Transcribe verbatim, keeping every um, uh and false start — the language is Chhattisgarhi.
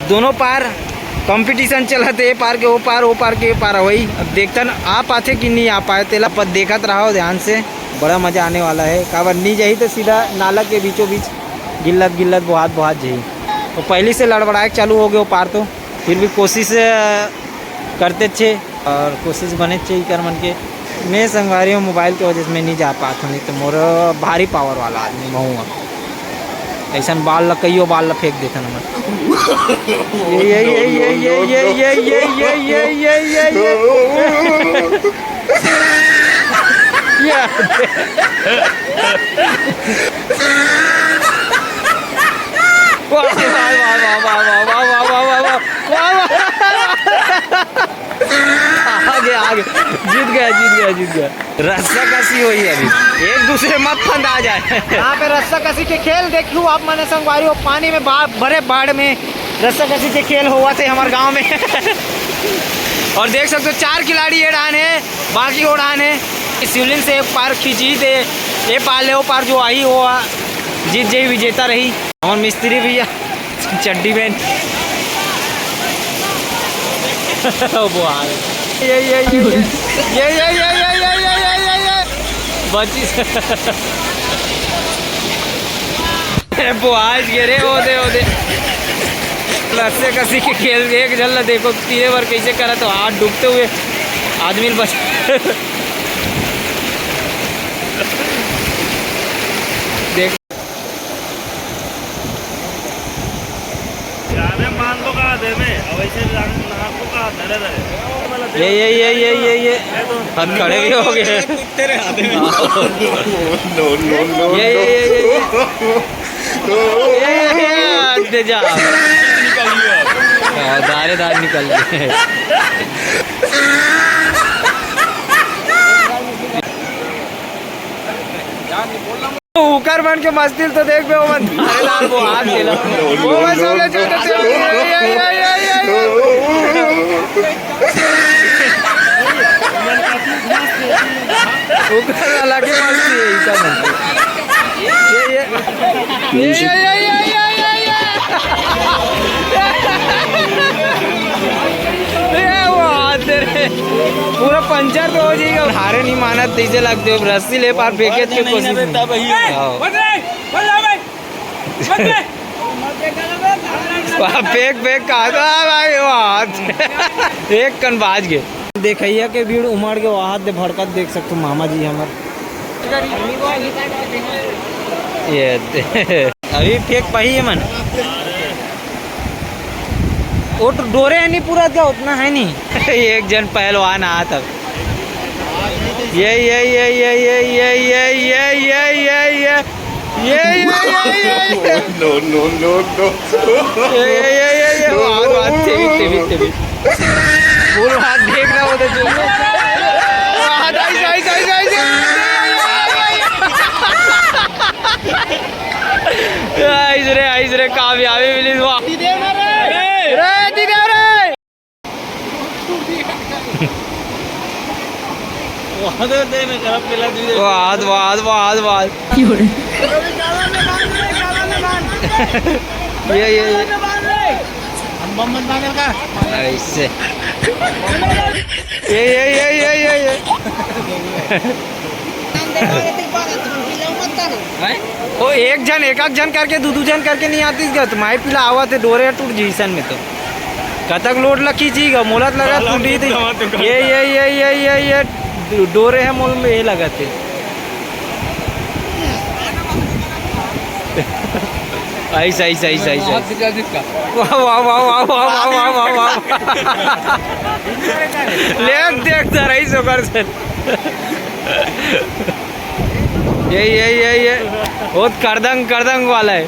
दोनों पार कंपटीशन चलत हे, ए पार के ओ पार, ओ पार के ए पार। वही अब देखतन आ पाथे कि नहीं आ पाए, तेला पर देखत रहो ध्यान से, बड़ा मजा आने वाला है। काबर नहीं जाही तो सीधा नाला के बीचों बीच गिल्लत गिल्लत बोहात बोहात जाही। तो पहली से लड़बड़ाए के चालू हो गए ओ पार, तो फिर भी कोशिश, अ, करते छे और कोशिश बने छे कर मन के। मैं संगवारी हूँ, मोबाइल के वजह से मैं नहीं जा पात हूँ, नहीं तो मोर भारी पावर वाला आदमी महूँ हूँ। ऐसन बाल ला, कईयो बाल ला फेंक देथन हमन। ये, ये, ये, ये, ये, ये, ये, ये, ये, ये, ये, ये, ये, ये। ये। वाह, वाह, वाह। आ गया, आ गया। जीत गया, जीत गया, जीत गया। रस्सा कसी होई अभी, एक दूसरे मत फंदा जाए। यहाँ पे रस्सा कसी के खेल देखियो आप, मने संगवारी हो, पानी में बा-, भरे बाढ़ में रस्सा कसी के खेल होवत हे हमारे गांव में। और देख सकते हो, चार खिलाड़ी ये डान है, बाकी वो डान है। शिवलिंग से एक पार खींची दे, ये पार ले, वो पार जो आई, वो आ, जीत जाई, विजेता रही। हमार मिस्त्री भैया चड्डी पहन। वो आ गए। ये, ये, ये, ये। ये, ये, ये, ये। बची से। अरे, वो आज गिरे, वो दे, वो दे। रस्से कसी के खेल, एक झन ला देखो, तीने बार कैसे करा, तो हाथ डूबते हुए आदमी बच। देख। जाने मान तो कहा दे में, अब ऐसे जाने ना आपको कहा धरे धरे। ये, ये, ये, ये, ये, ये। ये तो हम खड़े भी हो गए। तेरे हाथ में। No, no, no, ये, ये, no। ये, ये, ये। ये, ये, ये, दे जा। निकल गया। हाँ, दारेदार निकल गए। उकर मन के मस्ती तो देख बे, ओमन धारेदार बोहात गेला। ओमन सबले छोटे थे। ये, ये, ये, ये, ये, ये। उकर अलग ही मस्ती है, इनका मन। ये, ये। ये, ये, ये, ये, ये, ये, ये। ये वो हाथ दे रहे। पूरा पंचर तो हो जाएगा। हारे नहीं मानत, तैसे लगते हो, रस्सी ले पार फेंके के कोशिश नहीं। तब ही है। हाँ। वाह, फेंक, फेंक, कहा था भाई, वाह। एक कन बाज गए। देखैया के भीड़ उमड़ के वहां दे भड़कत देख सकते हो, मामा जी हमर। ये दे। अभी फेंक पाही ये मन। वो तो डोरे है नहीं पूरा, क्या उतना है नहीं। एक जन पहलवान आ तब। ये, ये, ये। ये, ये, ये, ये, ये। No, no, no, no। ये, ये, ये, ये, ये। No। हाथ, हाथ, तेरी, तेरी, तेरी। वो हाथ देख रहा होता जो। हाथ, ऐसे, ऐसे, ऐसे, ऐसे। आइज रे, आइज रे, कामयाबी मिली, वाह। रे, दीदी रे। वाह, दे, दे, मैं गरम पिला दीजिए। वाह, वाह, वाह, वाह। ये, ये, ये। हम बम मत मांगल का? ऐसे। ये, ये, ये, ये, ये, ये। हैं? ओ, एक झन, एक, एक झन करके, दू, दू झन करके नहीं आतीस गा, तो माई पिला आवा थे, डोरे टूट जइसन में तो। कतक लोड लखी जी गा, मोला तो लगा टूटी थी। ये, ये, ये, ये, ये, ये डोरे है मोल में, ये लगा थे। आइस, आइस, आइस, आइस, आइस। वाह, वाह, वाह। ले देख जरा इस ओकर से। ये, ये, ये, ये। बहुत करदंग, करदंग वाला है।